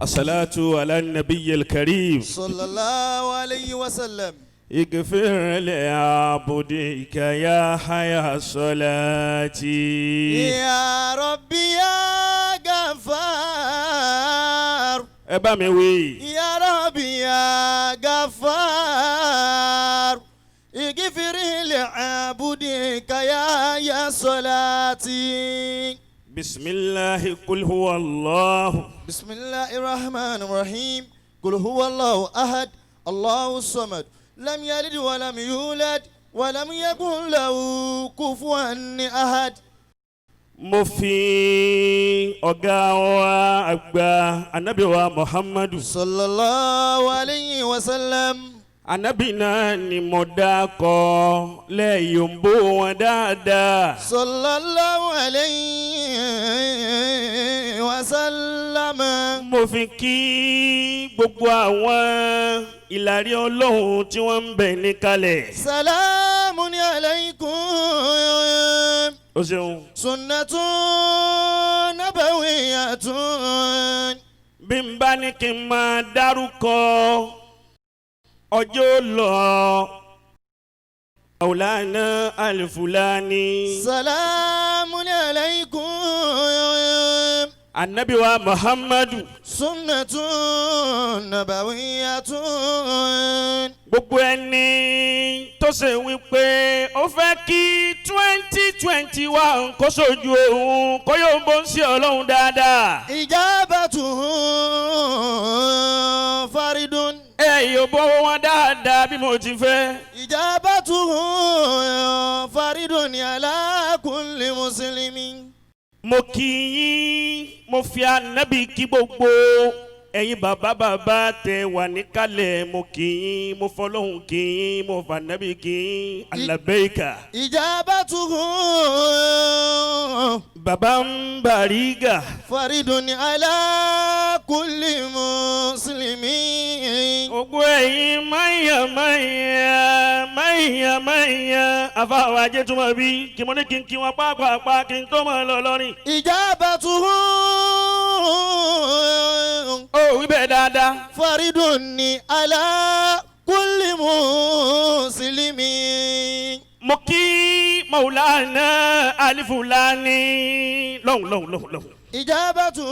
الصلاة على النبي الكريم. صلى الله عليه وسلم. اغفر لعبدك يا حيا صلاتي. يا ربي يا غفار. Ẹ bá mi wí. يا ربي يا غفار، اغفر لعبدك يا صلاتي. بسم الله، قل هو الله. بسم الله الرحمن الرحيم. قل هو الله أحد، الله الصمد، لم يلد ولم يولد ولم يكن له كفوا أحد. Mo fi ọ̀gá wa àgbà, anabi wa Muhammadu, صلى الله عليه وسلم. Anabi náà ni mo dákọ lẹ́yìn bó wọn dáadáa. صلى الله عليه وسلم. Mo fi kí gbogbo àwọn ìlàrí Ọlọ́run tí wọ́n ń bẹ níkàlẹ̀. سلام عليكم. O ṣeun. سنة نبوية. Bí n bá ní kí n máa dárúkọ, ọjọ́ lọ. Maulana Alifulani. سلام عليكم. Anabi wa Muhammadu. سنة نبوية. Gbogbo ẹni tó ṣe wípé ó fẹ́ kí 2021 kó sojú òun, kó yóò bó ń ṣe Ọlọ́run dáadáa. إجابته فرد. Ẹ yóò bọ́ wọn dáadáa bí mo ti fẹ́. إجابته فرد على كل مسلم. Mo kí yín, mo fi Ànábì kí gbogbo ẹ̀yin bàbá bàbá tẹ wà níkàlẹ̀. Mo kí yín, mo fọlọ́hún kí yín, mo fànábì kí yín, alábẹ́ẹ̀kà. إجابته Bàbá ń bàrígà. فرد على كل مسلم. Gbogbo ẹ̀yin máyà máyà máyà máyà, àfàwọn ajé túmọ̀ bí kí mo ní kí n kí wọn pápápá kí n tó mọ̀ lọ lọ́rìn. إجابته Ó wí bẹ́ẹ̀ dáadáa. فرد على كل مسلم. Mo kí Maulana Alifulani lọ́hùn lọ́hùn lọ́hùn lọ́hùn. إجابته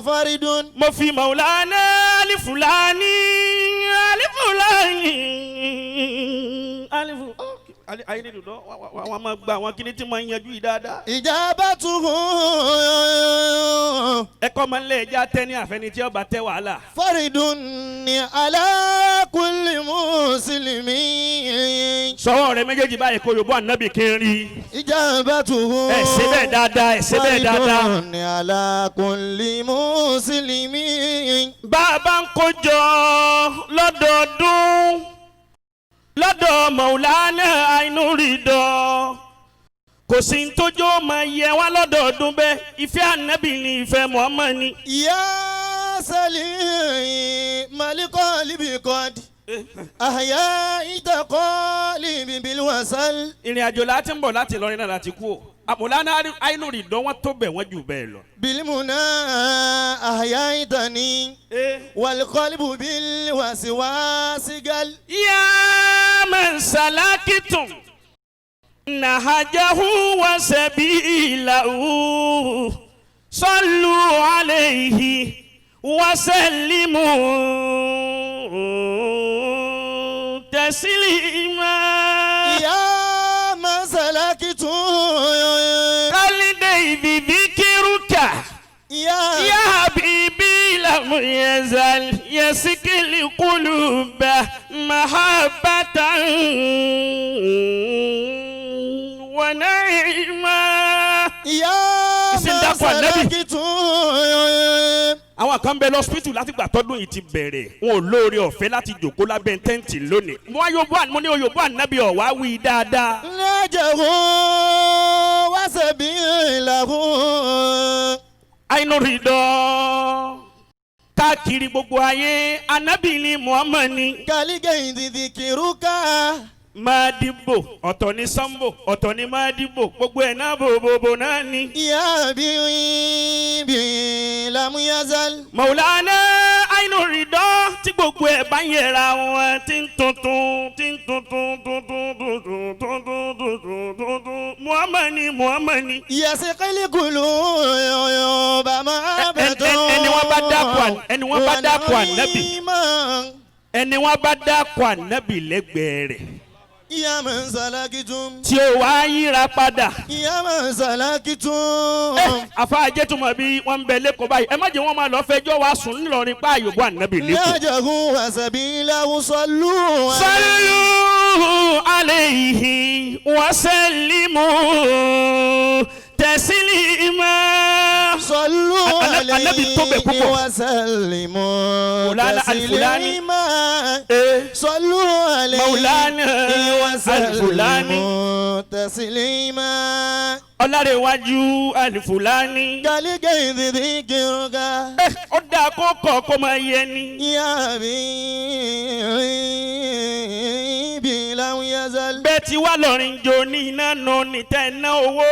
فرد. Mo fi Maulana Alifulani Alifulani Alifu ayé ní dùdọ́ wọn máa gba àwọn kíní tí máa ń yanjú yìí dáadáa. إجابته Ẹ̀kọ́ máa ń lé ẹja tẹ́ ní àfẹni tí ọba tẹ́ wàhálà. فرد على كل مسلم. Sọwọ́ rẹ méjèèjì báyìí kó yòbó Ànábì kí n rí. إجابته Ẹ ṣe bẹ́ẹ̀ dáadáa, ẹ ṣe bẹ́ẹ̀ dáadáa. فرد على كل مسلم. Bá a bá ń kójọ lọ́dọọdún lọ́dọ̀ Maulana Ainúrídọ́, kò sí ní tójó máa yẹ wá lọ́dọọdún bẹ́ẹ̀. Ìfẹ́ Ànábì ni, ìfẹ́ Muhammad ni. يا سليم القلب قد أحييت قلبي بالوصل. Ìrìn àjò láti ń bọ̀ láti Ìlọrin náà láti kú o. Maulana Ainúrídọ́, wọ́n tó bẹ̀, wọ́n jù bẹ́ẹ̀ lọ. بالمنى أحييتني والقلب بالوسواس قل. يا من سلكتم نهجه وسبيله، صلوا عليه وسلموا تسليما. يا من سلكت قلبي بذكرك يا يا حبيبي لم يزل يسكي القلوب محبة ونعيما. يا Ìsìn من dákọ̀ Ànábì. سلكت Àwọn kan bẹ lọ́sípítù látìgbà tọ́dún yìí ti bẹ̀rẹ̀, wọn ò lóore ọ̀fẹ́ láti jòkó lábẹ́ tẹ́ǹtì lónìí. Mo wá yóò bọ́, mo ní oyòbó Ànábì ọ̀wá wí dáadáa. نجه وسبيله. Àìnúrídọ́ káàkiri gbogbo ayé, Ànábì ni, Muhammad ni. كالجيد ذكرك. Mádìbò ọ̀tọ̀ ní Sambo ọ̀tọ̀ ní Mádìbò gbogbo ẹ̀ náà bòbòbò náà ni. يا بي لم يزل Mọ̀láná Ainu Ridọ́ tí gbogbo ẹ̀ bá ń yẹra wọn tí ń tuntun tí ń tuntun tuntun tuntun tuntun tuntun tuntun Muhammad ni Muhammad ni. يسقي القلوب محبة ẹni wọ́n bá dákọ̀ ẹni wọ́n bá dákọ̀ ànábì. ونعيما Ẹni wọ́n bá dákọ̀ ànábì lẹ́gbẹ̀ẹ́ rẹ̀ يا من سلكتم tí ó wá yíra padà. يا من سلكتم Àfa ajẹ́tùmọ̀ bí wọ́n ń bẹ lẹ́kọ̀ọ́ báyìí ẹ má jẹ́ wọ́n máa lọ fẹjọ́ wa sùn ńlọrin pa àyòbó ànábì lẹ́kọ̀ọ́. نهجه وسبيله صلوا صلوا عليه وسلموا تسليما صلوا النبي tó bẹ̀ عليه púpọ̀. وسلموا مولانا الفلاني. تسليما Eh, صلوا عليه مولانا الفلاني. وسلموا تسليما Ọlárẹ̀wájú Alifulani. كالجيد ذكرك Eh, ó dáa kó kọ̀ kó máa yẹ ni. يا حبيبي لم يزل Bẹ́ẹ̀ tí wà lọ́rin jò ní iná nù ní tẹ̀ ná owó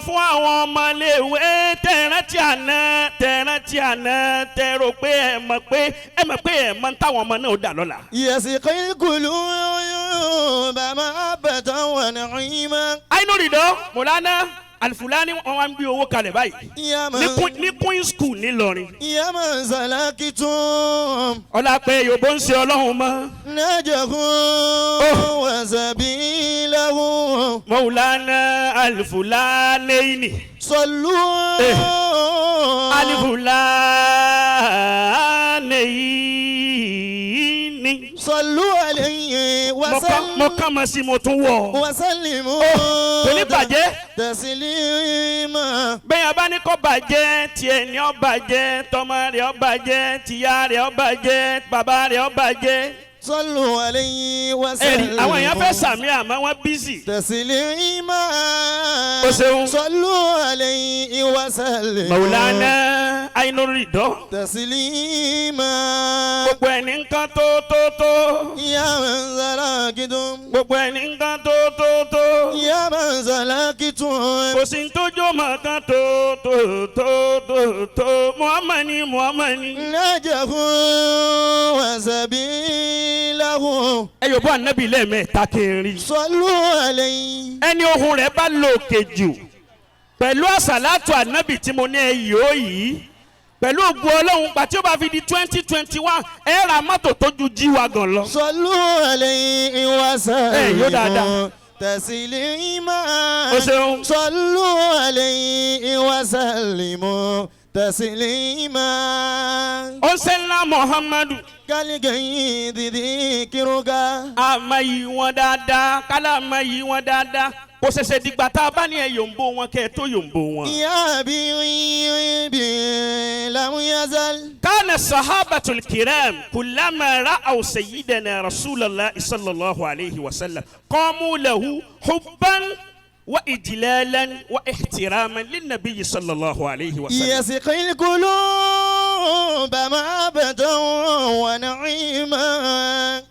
fún àwọn ọmọléèwé tẹ̀ rántí àná tẹ̀ rántí àná tẹ̀ rò pé ẹ mọ̀ pé ẹ mọ̀ pé ẹ mọ̀ táwọn ọmọ náà ó dà lọ́la. يسقي القلوب محبة ونعيما Ainu Ridọ́ Mọ̀lánà Alifulani wọn wá ń gbé owó kalẹ̀ báyìí يا ní من ní Queen School nílọrin. يا من سلكتم Ọlá pé Yorùbá ń ṣe ọlọ́run mọ́. نهجه وسبيله Mọ̀lánà Alifulani صلوا Alifulani. صلوا عليه Mo kàn mọ́ sí mo tún wọ̀. وسلموا Kò ní bàjẹ́. تسليما Bẹ́ẹ̀ bá ní kó bàjẹ́ tiẹ̀ ní ó bàjẹ́ tọmọ rẹ̀ ó bàjẹ́ tìyá rẹ̀ ó bàjẹ́ bàbá rẹ̀ ó bàjẹ́. صلوا عليه Ẹ̀rí àwọn èèyàn fẹ́ وسلموا sàmì àmọ́ wọ́n bízì. تسليما O ṣeun. صلوا عليه وسلموا Mọ̀lánà Ainu Ridọ́. تسليما Gbogbo ẹni nǹkan tó tó tó. يا من سلكتم Gbogbo ẹni nǹkan tó tó tó. يا من سلكتم Kò sí tójó mọ̀ kan tó tó tó tó tó. Muhammad ni Muhammad ni. نهجه وسبيله Ẹ yóò bọ́ ànábì lẹ́ẹ̀mẹ́ta kí n rí. صلوا عليه Ẹni ohun rẹ̀ bá lò òkè jù pẹ̀lú àsàlátù ànábì tí mo ní ẹ yòó yìí pẹ̀lú ògùn ọlọ́run gbà tí ó bá fi di 2021 ẹ ra mọ́tò tó ju G-Wagon lọ. صلوا عليه yóò dáadáa. وسلموا تسليما O ṣeun. صلوا عليه وسلموا تسليما Ó ń ṣe ńlá Muhammadu كالجيد ذكرك àmọ́ yìí wọn dáadáa kálá àmọ́ yìí wọn dáadáa kò ṣẹ̀ṣẹ̀ dìgbà tá a bá ní ẹ yòǹbo wọn kẹ́ ẹ tó yòǹbo wọn. يا حبيبي لم يزل كان الصحابة الكرام كلما رأوا سيدنا رسول الله صلى الله عليه وسلم قاموا له حبا وإجلالا واحتراما للنبي صلى الله عليه وسلم. يسقي القلوب محبة ونعيما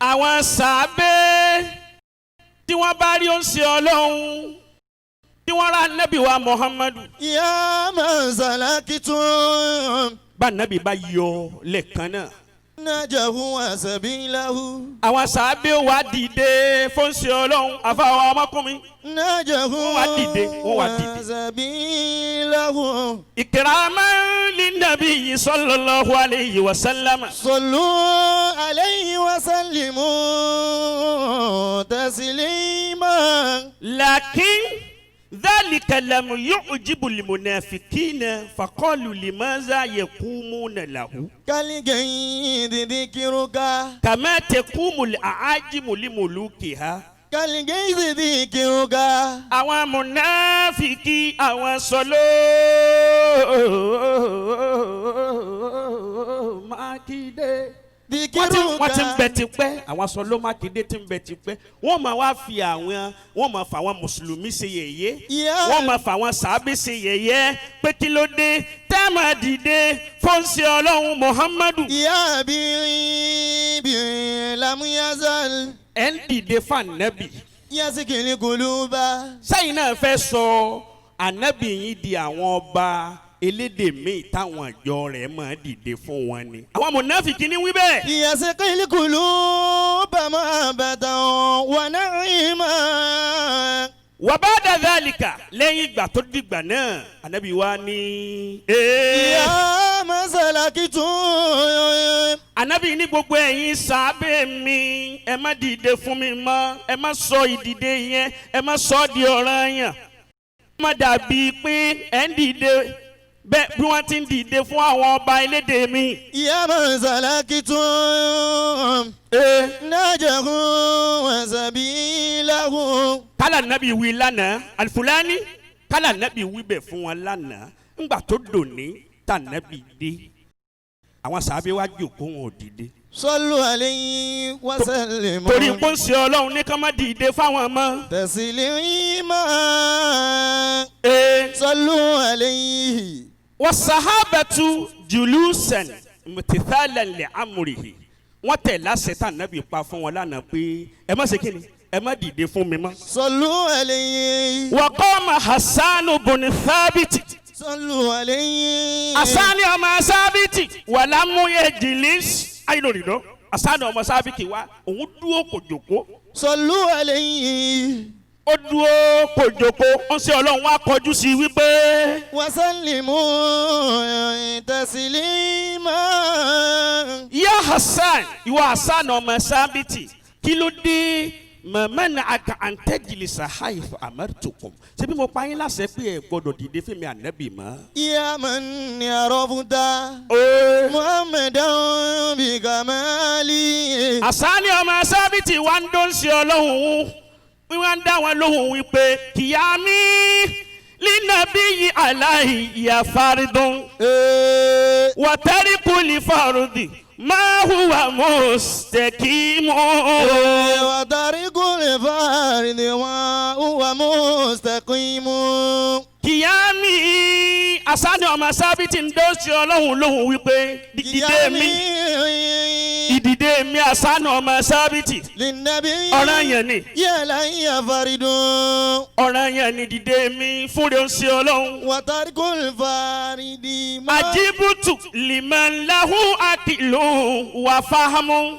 Àwọn sàábé tí wọ́n bá rí oúnjẹ ọlọ́run tí wọ́n rá nábì wa Muhammadu يا من سلكتم bá nábì bá yọ lẹ́ẹ̀kan náà نهجه وسبيله àwọn sàábé wá dìde fóúnṣe ọlọ́run àfàwọn ọmọkùnrin نهجه Wọ́n wá dìde, wọ́n wá dìde. وسبيله إكراما للنبي صلى الله عليه وسلم صلوا عليه وسلموا تسليما لكن ذلك لم يعجب المنافقين فقالوا لماذا يقومون له كالجيد ذكرك كما تقوم الأعاجم لملوكها كالجيد ذكرك àwọn mùnáfìkì àwọn sọlọ mákindé. Wọ́n ti ń bẹ ذكرك tipẹ́ àwọn sọlọ mákindé ti ń bẹ tipẹ́ wọ́n máa wá fi àwọn wọ́n máa fa àwọn mùsùlùmí ṣe yẹ̀yẹ́ Yeah. wọ́n máa fa àwọn sàábé ṣe yẹ̀yẹ́ pé kí ló dé tẹ́ máa dìde fọ́nṣẹ́ ọlọ́run muhammadu. يا حبيبي لم يزل Ẹ̀ ń dìde fànẹ́bì. Yasikili kuluba. Sẹ́yìn náà fẹ́ sọ ànábì yín di àwọn ọba elédè míì táwọn àjọ rẹ̀ máa dìde fún wọn ni. Àwọn mùnáfìkì ní wí bẹ́ẹ̀. Yasikili kuluba mahabbatan wa na'ima. Wa ba'da dhalika lẹ́yìn ìgbà tó dìgbà náà ànábì wa ní. Ya masalakitu. Ànábì ní gbogbo ẹ̀yin sàábẹ̀ mi ẹ má dìde fún mi mọ́ ẹ má sọ ìdìde yẹn ẹ má sọ di ọ̀ranyàn. Ẹ má dàbí pé ẹ ń dìde bẹ́ẹ̀ bí wọ́n ti ń dìde fún àwọn ọba elédè mi. Ya masalakitu. Najahu wa sabilahu. Kálá nàbí wí lánàá Alifulani kálá nàbí wí bẹ̀ fún wọn lánàá ńgbà tó dòní tá nàbí dé àwọn sàábé wá jókòó wọn ò dìde. Sallu alayhi wa sallimu. Torí pé ń ṣe Ọlọ́run ní ká má dìde fáwọn ọmọ. Taslima. Sallu alayhi. Wa sahabatu julusan imtithalan li amrihi wọ́n tẹ̀ láṣẹ tá nàbí pa fún wọn lánàá pé ẹ má ṣe kí ni ẹ má dìde fún mi mọ́. Sallu alayhi. Wa qama Hassanu bun Thabit. Sallu alayhi. Asani ọmọ Sábìtì wàlámúyẹ jìlís ayélujára Asani ọmọ Sábìtì wa òun dúró kò jókòó. Sallu alayhi. Ó dúró kò jókòó ó ń ṣe Ọlọ́run wá kọjú sí i wípé. Wa sallimu taslima. Ya Hasan ìwọ Hasan ọmọ Sábìtì kí ló dé mọ̀mọ́nà aka àǹtẹ̀jìlísà haythu amartukum ṣé bí mo pa yín láṣẹ pé ẹ gbọ́dọ̀ dìde fún mi ànábì mọ́. Ya man yarafta Muhammadan bi kamali. Àsáni ọmọ Sábìtì wa ń dó ń ṣe Ọlọ́run wọ́n ń dá wọn lóhùn wípé kìyàmí línàbí aláì faridun wàtẹ́rìkù lè farudi máa hùwà mustaqimu. Wàtẹ́rìkù lè farudi máa hùwà mustaqimu. Kìyàmí Àsáni ọmọ Sábìtì ń dó ṣe Ọlọ́run lóhùn wípé dìde mi ìdìde mi Àsáni ọmọ Sábìtì ọ̀ranyàn ni ọ̀ranyàn ni dìde mi fúnre ń ṣe Ọlọ́run. Wàtàríkù faridi má. Àjíbùtù liman lahu aqilu wà fahamu.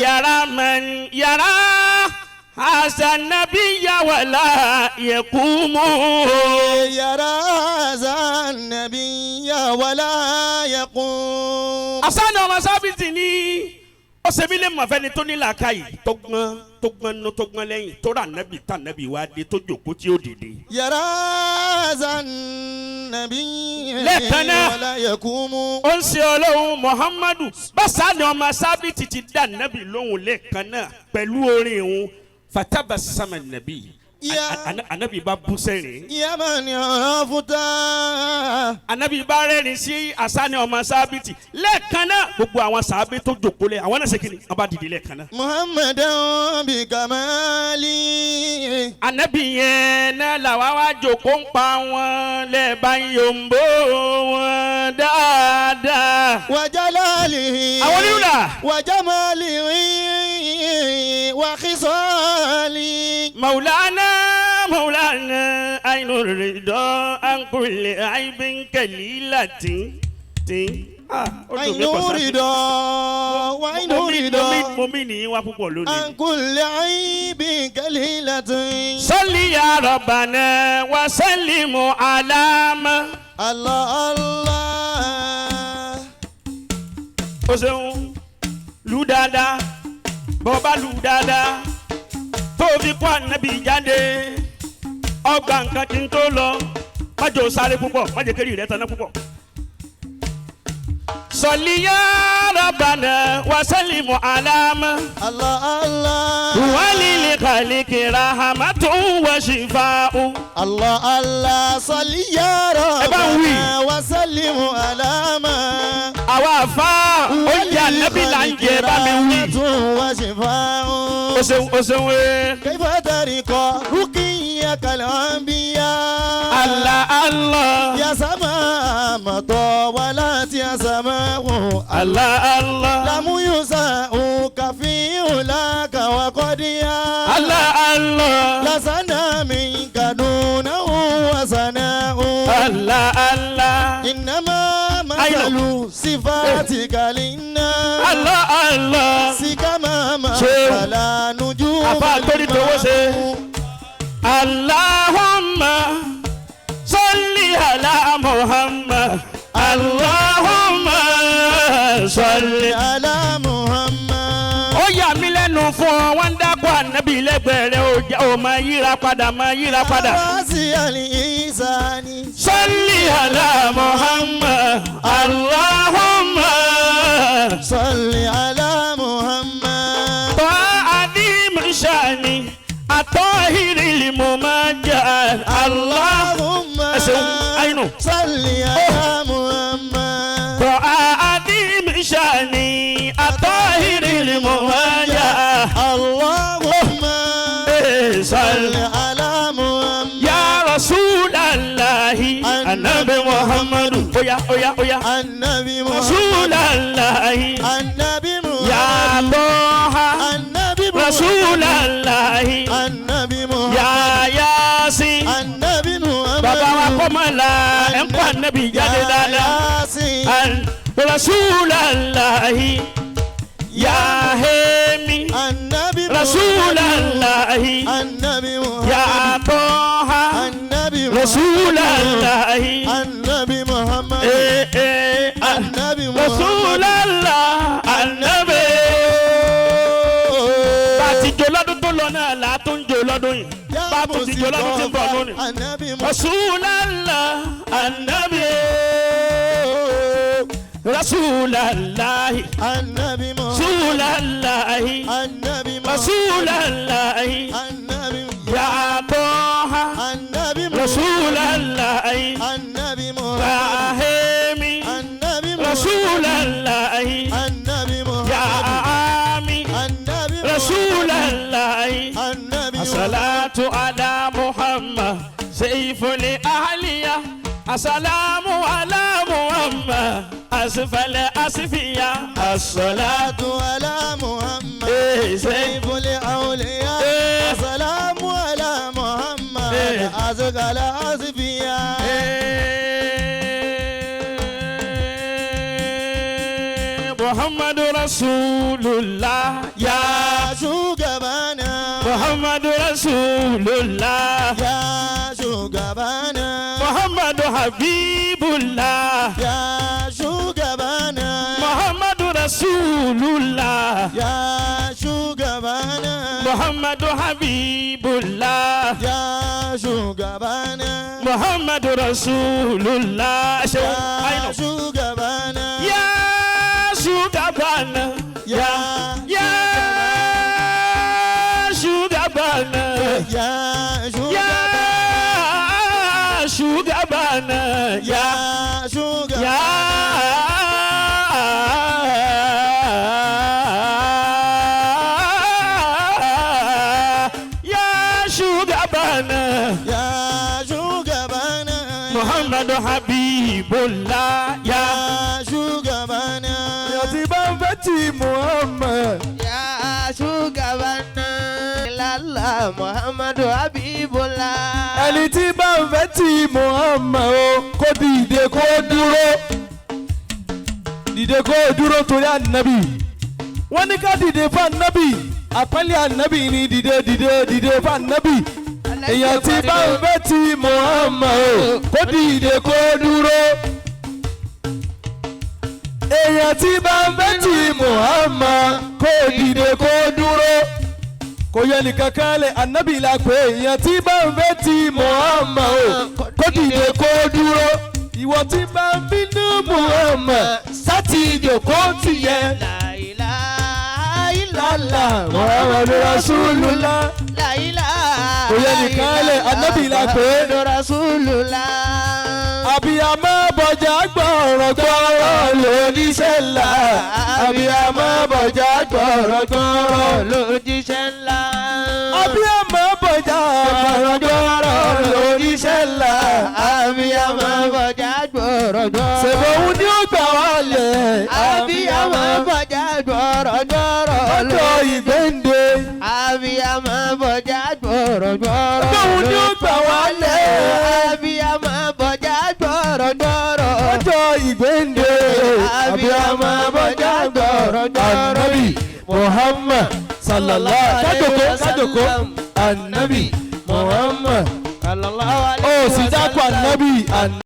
Yàrá man yàrá azanabiya wàlá yakumu. Yàrá azanabiya wàlá yakumu. Àsáni ọmọ Sábìtì ní ó ṣe mí lè mọ̀ fẹ́ni tó ní làákàyè tó gbọ́n tó gbọ́n nú tó gbọ́n lẹ́yìn tó rà nábì tá nábì wá dé tó jòkó tí ó dìde. Yàrá azanabiya lẹ́ẹ̀kan náà wàlá yakumu. Ó ń ṣe Ọlọ́run Muhammadu bàṣà ni ọmọ Sábìtì ti dá nábì lóhùn lẹ́ẹ̀kan náà pẹ̀lú orin òun fatabassama nàbí anabi bá bú sẹ́rìn. Ya man yarafta. Anabi bá rẹ́rìn sí Àsáni ọmọ Sábìtì lẹ́ẹ̀kan náà gbogbo àwọn sàábé tó jòkó lẹ̀ àwọn náà ṣe kíni wọ́n bá dìde lẹ́ẹ̀kan náà. Muhammadan bi kamali. Anabi yẹn náà làwa wá jòkó ń pa wọn lẹ́ẹ̀bá ń yòǹbó wọn dáadáa. Wa jalalihi. Àwọn onílùlà. Wa jamalihi wa khisali. Maulana Maulana ainu ridọ an kulli aibin kalilatin tin. Ainu ridọ wa ainu ridọ. Mo mi ní wá púpọ̀ lónìí. An kulli aibin kalilatin. Salli ya Rabbana wa sallimu ala ma. Allah Allah. O ṣeun lu dáadáa bọ́ bá lu dáadáa tó fi kó ànábì jáde ọgbà nǹkan tí ń tó lọ májò sáré púpọ̀ májò kéré rẹ̀ tanná púpọ̀. Salli ya Rabbana wa sallimu ala ma. Allah Allah. Walil khaliki rahmatun wa shifa'u. Allah Allah salli ya Rabbana wa sallimu ala ma. Àwa àfa oúnjẹ ànábì là ń jẹ bá mi wí. O ṣeun o ṣeun ee. Kayfa tariqa ruqiyyaka al-anbiya. Allah Allah. Ya sama إذا مضى ولا تسمعه الله الله لم يساؤك في علاك وقديا الله الله لسنا منك دونه وسناء الله الله إنما مثل صفاتك للناس الله الله كما مثل نجوم اللهم صل على محمد اللهم صل على محمد. Ó yà mí lẹ́nu fún ọ, wọ́n ń dákọ̀ ànábì lẹ́gbẹ̀ẹ́ rẹ̀, ó máa yíra padà, máa yíra padà. صل على محمد اللهم صل على محمد. طه شأني الطاهر الممجد اللهم صل على محمد. طه عظيم شأني الطاهر الممجد اللهم صل على محمد. يا رسول الله النبي محمد oya oya oya النبي محمد رسول الله النبي محمد يا طه النبي محمد رسول الله النبي محمد يا ياسين النبي محمد bàbá wa kọ́mọ̀lá ẹ̀ ń kọ́ ànábì jáde dáadáa رسول الله يا هيمي النبي رسول الله النبي محمد يا طه النبي رسول الله النبي محمد النبي رسول الله النبي. Bá ti jó lọ́dún tó lọ náà là á tún jó lọ́dún yìí, bá a tún ti jó lọ́dún tí ń bọ̀ lónìí. رسول الله النبي رسول الله النبي رسول الله النبي رسول الله النبي يا طه النبي رسول الله النبي محمد فهمي النبي رسول الله النبي محمد يا عامي النبي رسول الله النبي الصلاة على محمد سيف لأهلية السلام على محمد أسفل أسفية الصلاة على محمد سيف الأولياء السلام على محمد أسفل أسفية. محمد رسول الله يا شوغبانا محمد رسول الله يا شوغبانا محمد حبيب الله يا شوغبانا محمد رسول الله يا شوغبانا محمد حبيب الله يا شوغبانا محمد رسول الله يا شوغبانا يا شوغبانا يا يا شوغبانا يا شوغبانا يا شوغبانا يا شوغبانا يا شوغبانا محمد حبيب الله يا شوغبانا يا تبان محمد يا شوغبانا لا محمد حبيب الله. Ẹni tí bá ń fẹ́ tí Muhammad o kó dìde kó dúró, dìde kó dúró torí ànábì. Wọ́n ní ká dìde fún ànábì, àpọ́nlé ànábì ni dìde dìde dìde fún ànábì. Èèyàn tí bá ń fẹ́ tí Muhammad o kó dìde kó dúró. Èèyàn tí bá ń fẹ́ tí Muhammad kó dìde kó dúró. Kò yẹ nìkan kan lẹ̀ ànábì la pé èèyàn tí bá ń fẹ́ tí Muhammad o kó dìde kó dúró. Ìwọ tí bá ń bínú Muhammad sátì ìjòkó ti yẹ. La ilaha illallah Muhammadu Rasulullah. La ilaha Kò yẹ nìkan lẹ̀ ànábì la pé. Muhammadu Rasulullah. Àbíyamọ bọ̀jà gbọ̀rọ̀ gbọ̀rọ̀ lóníṣẹ́ ńlá. Àbíyamọ bọ̀jà gbọ̀rọ̀ gbọ̀rọ̀ lójíṣẹ́ ńlá. Àbíyamọ bọ̀jà gbọ̀rọ̀ gbọ̀rọ̀ lóníṣẹ́ ńlá. Àbíyamọ bọ̀jà gbọ̀rọ̀ gbọ̀rọ̀gbọ̀rọ̀. Ṣèbọ̀ òun ni ó gbà wá lẹ̀. Abiyamọ bọ̀já gbọ̀rọ̀gbọ̀rọ̀. Lọ́jọ́ ìgbéǹde. Abiyamọ bọ̀já gbọ̀rọ̀gbọ̀rọ̀. Òun ni ó gbà wá lẹ̀. Abiyamọ bọ̀já gbọ̀rọ̀gbọ̀rọ̀. Lọ́jọ́ ìgbéǹde. Abiyamọ bọ̀já gbọ̀rọ̀gbọ̀rọ̀. Anabi Muhammad sallallahu kájòkó kájòkó Anabi Muhammad. Sallallahu Ó alayhi sì wa dákọ̀ sallam. Anabi.